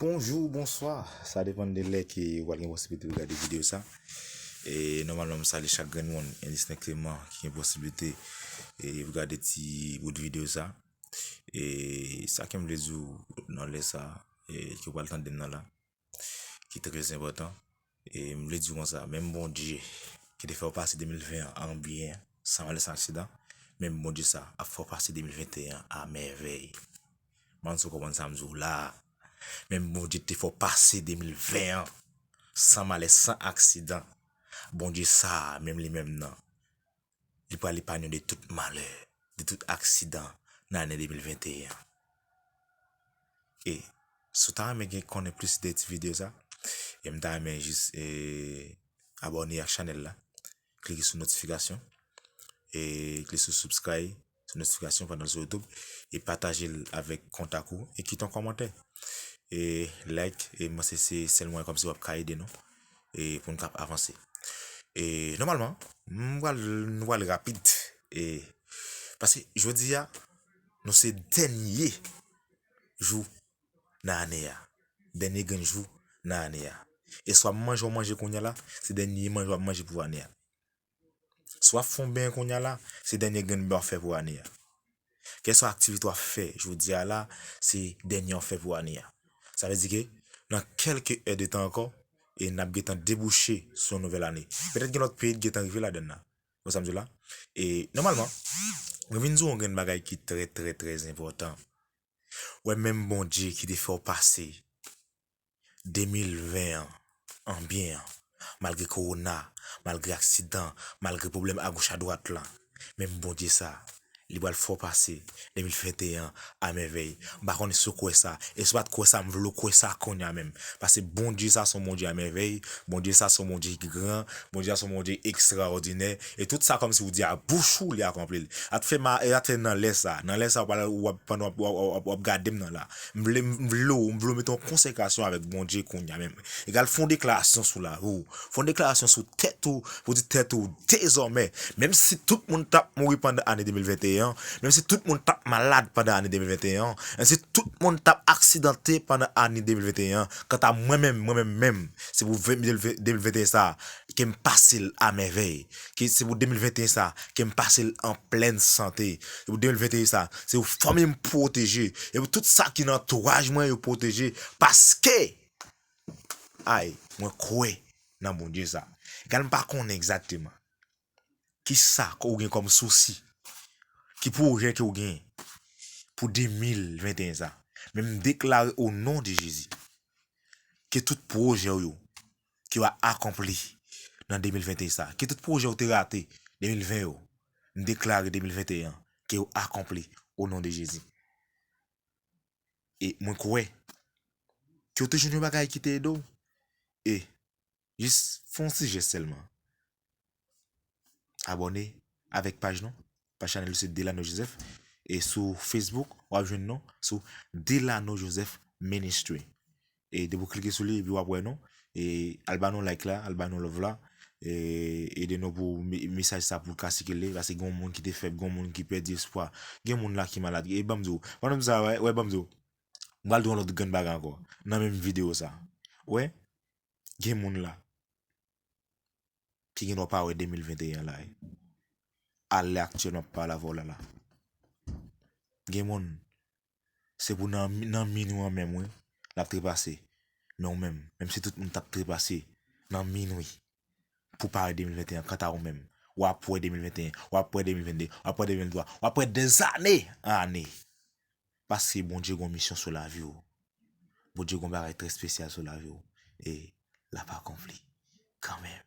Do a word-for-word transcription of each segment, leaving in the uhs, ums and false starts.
Bonjou, bonswa. Sa depann de lè ke ou pral gen posiblite pou gade videyo sa. E nòmalman, m salye chak grenn moun, endistenkteman, ki gen posiblite e pou gade ti bout videyo sa. E sa ke m vle di w nan lè sa, e ke w pral tande m nan la, ki trè enpòtan. E m vle di w konsa, menm Bondye ki te fè w pase de mil ven an an byen, san malè, san aksidan, menm Bondye sa ap fè w pase de mil venteyen an a mèvèy. M pa konn si w konprann sa m di w la a. Menm Bondye te fè w pase de mil ven an san malè, san aksidan, Bondye sa a, menm li menm nan, li pral epanye w de tout malè, de tout aksidan nan ane de mil venteyen an. E si w ta renmen gen konnen plis de ti videyo sa, e m ta renmen jis e abòne ak chanèl la, klike sou notifikasyon, e klike sou subscribe, sou notifikasyon pandan l sou YouTube, e pataje l avèk kontak ou, e kite yon kòmantè. E like, e m panse se sèl mwayen kòmsi w ap ka ede nou, e pou n kab avanse. E nòmalman, m pral, nou pral rapid, e paske jodi a, nou se dènye jou nan ane a. Dènye grenn jou nan ane a. E swa w ap manje yon manje kounye a la, se dènye manje w ap manje pou ane a. Swa w ap fè yon benyen kounye a la, se dènye grenn benyen w ap fè pou ane a. Kèlkeswa aktivite w ap fè jodi a la, se dènye w ap fè pou ane a. Sa vle di ke nan kèlke è de tan ankò, e n ap gentan debouche sou yon nouvèl ane. Petèt gen lòt peyi ki gentan rive ladann la. Ou konprann sa m di w la? E nòmalman, mwen vin di w yon grenn bagay ki trè, trè, trè enpòtan. Wè, menm Bondye ki te fè w pase de mil ven an an byen an, malgre kowona, malgre aksidan, malgre pwoblèm agoch adwat la, menm Bondye sa, li pral fè w pase de mil venteyen an a mèvèy. M pa konnen si w kwè sa, e si w pa t kwè sa, m vle w kwè sa kounye a menm. Paske Bondye sa se yon Bondye a mèvèy, Bondye sa se yon Bondye ki gran, Bondye sa se yon Bondye ekstraòdinè, e tout sa kòmsi w di a bouch ou, li akonpli l. A t fè ma, e a t fè nan lè sa, nan lè sa w pral, w ap, pandan w ap, w ap, w ap, w ap gade m nan la. M vle, m vle w, m vle w mete yon konsekrasyon avèk Bondye kounye a menm. Egal, fè yon deklarasyon sou lavi w. Fè yon deklarasyon sou tèt ou, pou di tèt ou, dezòmè, menm si tout moun t ap mouri pandan ane de mil venteyen an, menm si tout moun t ap malad pandan ane de mil venteyen an, menm si tout moun t ap aksidante pandan ane de mil venteyen an, kanta mwen menm, mwen menm menm, se pou de mil venteyen sa, ke m pase l a mèvèy. Ke se pou de mil venteyen sa, ke m pase l an plèn sante. Se pou de mil venteyen sa, se pou fanmi m pwoteje. E pou tout sa ki nan antouraj mwen yo pwoteje. Paske, ay, mwen kwè nan Bondye sa. Egal, m pa konnen egzakteman kisa ke w gen kòm sousi, ki pwojè ke w gen pou de mil venteyen sa. Men m deklare o non de Jezi ke tout pwojè w yo, ke w a akonpli nan de mil venteyen sa. Ke tout pwojè w te rate de mil ven yo, m deklare de mil venteyen an, ke yo akonpli o non de Jezi. E mwen kwè ke w te jwenn yon bagay ki te ede w. E jis fè yon ti jès sèlman. Abòne avèk paj nou. Paj chanèl yo se Delano Joseph. E sou Facebook, w ap jwenn nou sou Delano Joseph Ministry. E depi w klike sou li, epi w ap wè nou. E al ba nou like la, al ba nou love la. E ede nou pou me-, mesaj sa pou l ka sikile. Paske gen moun ki te fèb, gen moun ki pèdi espwa. Gen moun la ki malad. E ban m di w, pandan m di sa, wè, wè, ban m di w. M pral di w yon lòt grenn bagay ankò. Nan menm videyo sa. Wè, gen moun la ki gen dwa pa wè de mil venteyen an la, wi. A lè aktyèl m ap pale avè w la la. Gen moun, se pou nan, nan minwi an menm, wi, l ap trepase. Men w menm, menm si tout moun t ap trepase nan minwi pou pare de mil venteyen an, kanta w menm, w ap wè de mil venteyen, w ap wè de mil vennde, w ap wè de mil venntwa, w ap wè dèzane an ane. Paske Bondye gen yon misyon sou lavi w. Bondye gen yon bagay trè espesyal sou lavi w. E l ap akonpli. Kanmenm.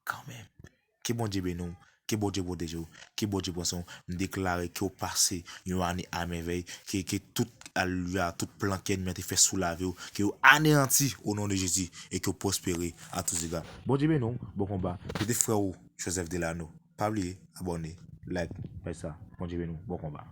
Kanmenm. Ke Bondye beni w. Ke Bondye pwoteje w. Ke Bondye pran swen w. M deklare ke w pase yon ane a mèvèy. Ke, ke tout, alelouya, tout plan ke ènmi an te fè sou lavi w, ke yo aneyanti o non de Jezi e ke w pwospere a tout égard. Bondye beni w. Bon konba. Se te frè w, Joseph Delano. Pa bliye, abòne, like, paj sa. Bondye beni w. Bon konba.